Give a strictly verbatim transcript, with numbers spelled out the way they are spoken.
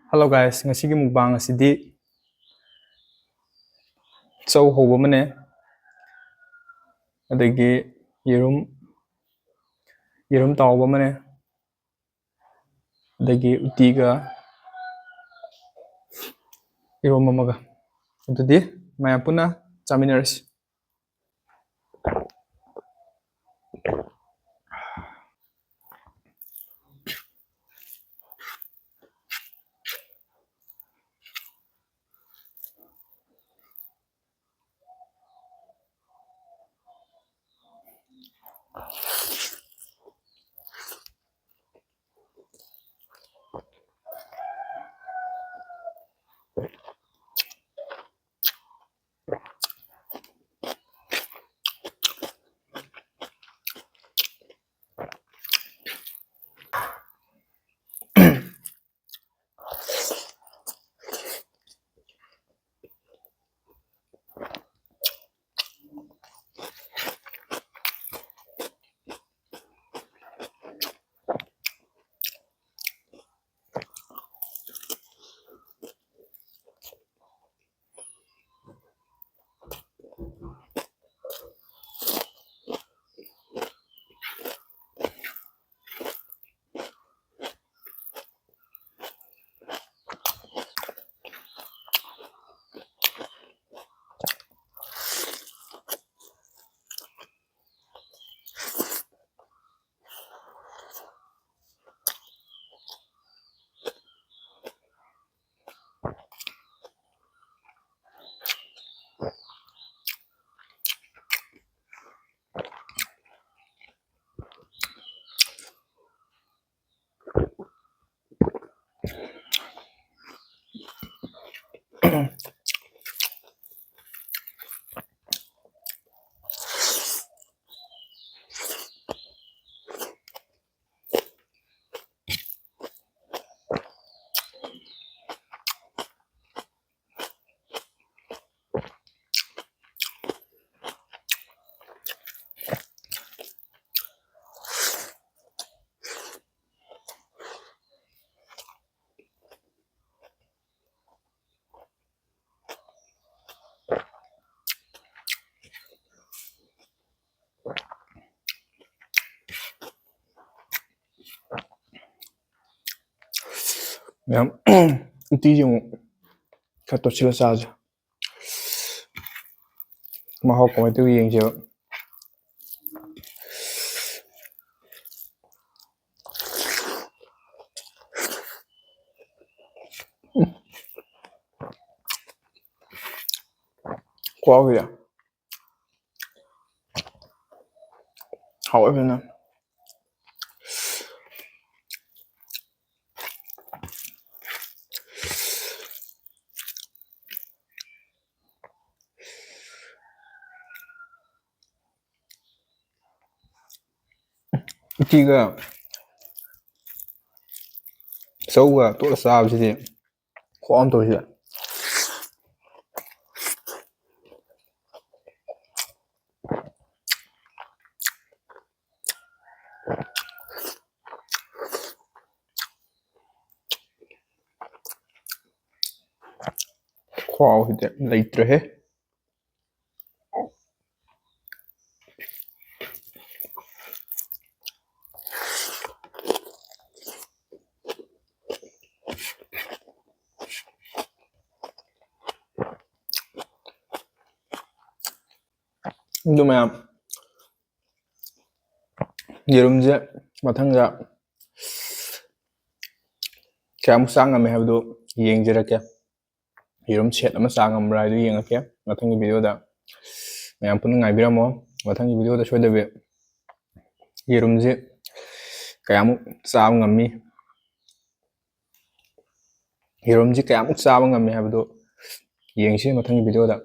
Hello guys, ꯉꯁꯤꯒꯤ mukbang ꯑꯁꯤꯗꯤ ꯆꯧ ꯍꯧꯕ ꯑꯃꯅꯦ, ꯑꯗꯒꯤ ꯌꯦꯔꯨꯝ, ꯌꯦꯔꯨꯝ ꯇꯥꯎꯕ ꯑꯃꯅꯦ, ꯑꯗꯒꯤ ꯎꯇꯤꯒ ꯏꯔꯣꯝꯕ ꯑꯃꯒ꯫ ꯑꯗꯨꯗꯤ ꯃꯌꯥꯝ ꯄꯨꯟꯅ ꯆꯥꯃꯤꯟꯅꯔꯁꯤ꯫ ꯃꯌꯥꯝ, ꯎꯇꯤꯁꯦ ꯑꯃꯨꯛ ꯈꯔ ꯇꯣꯠꯁꯤꯜꯂ ꯆꯥꯁꯦ꯫ ꯃꯍꯥꯎ ꯀꯃꯥꯏꯅ ꯇꯧꯋꯤ ꯌꯦꯡꯁꯦꯕ꯫ ꯎꯝ꯫ ꯈꯨꯍꯥꯎꯁꯤꯗꯤ꯫ ꯍꯥꯎꯋꯦ ꯐꯖꯅ꯫ ꯎꯇꯤꯒ ꯆꯧꯒ ꯇꯣꯠꯂ ꯆꯥꯕꯁꯤꯗꯤ ꯈꯨꯍꯥꯎ ꯑꯃ ꯇꯧꯋꯤꯗ꯫ ꯈꯨꯍꯥꯎꯁꯤꯗꯤ ꯂꯩꯇ꯭ꯔꯦꯍꯦ꯫ ꯑꯗꯨ ꯃꯌꯥꯝ, ꯌꯦꯔꯨꯝꯁꯦ ꯃꯊꯪꯗ ꯀꯌꯥꯃꯨꯛ ꯆꯥ ꯉꯝꯃꯦ ꯍꯥꯏꯕꯗꯨ ꯌꯦꯡꯖꯔꯛꯀꯦ꯫ ꯌꯦꯔꯨꯝ set ꯑꯃ ꯆꯥ ꯉꯝꯕ꯭ꯔꯥ ꯍꯥꯏꯗꯨ ꯌꯦꯡꯉꯛꯀꯦ ꯃꯊꯪꯒꯤ video ꯗ꯫ ꯃꯌꯥꯝ ꯄꯨꯟꯅ ꯉꯥꯏꯕꯤꯔꯝꯃꯣ꯫ ꯃꯊꯪꯒꯤ video ꯗ ꯁꯣꯏꯗꯕꯤ ꯌꯦꯔꯨꯝꯁꯦ ꯀꯌꯥꯃꯨꯛ ꯆꯥꯕ ꯉꯝꯃꯤ, ꯌꯦꯔꯨꯝꯁꯤ ꯀꯌꯥꯃꯨꯛ ꯆꯥꯕ ꯉꯝꯃꯤ ꯍꯥꯏꯕꯗꯨ ꯌꯦꯡꯁꯤ ꯃꯊꯪꯒꯤ video ꯗ꯫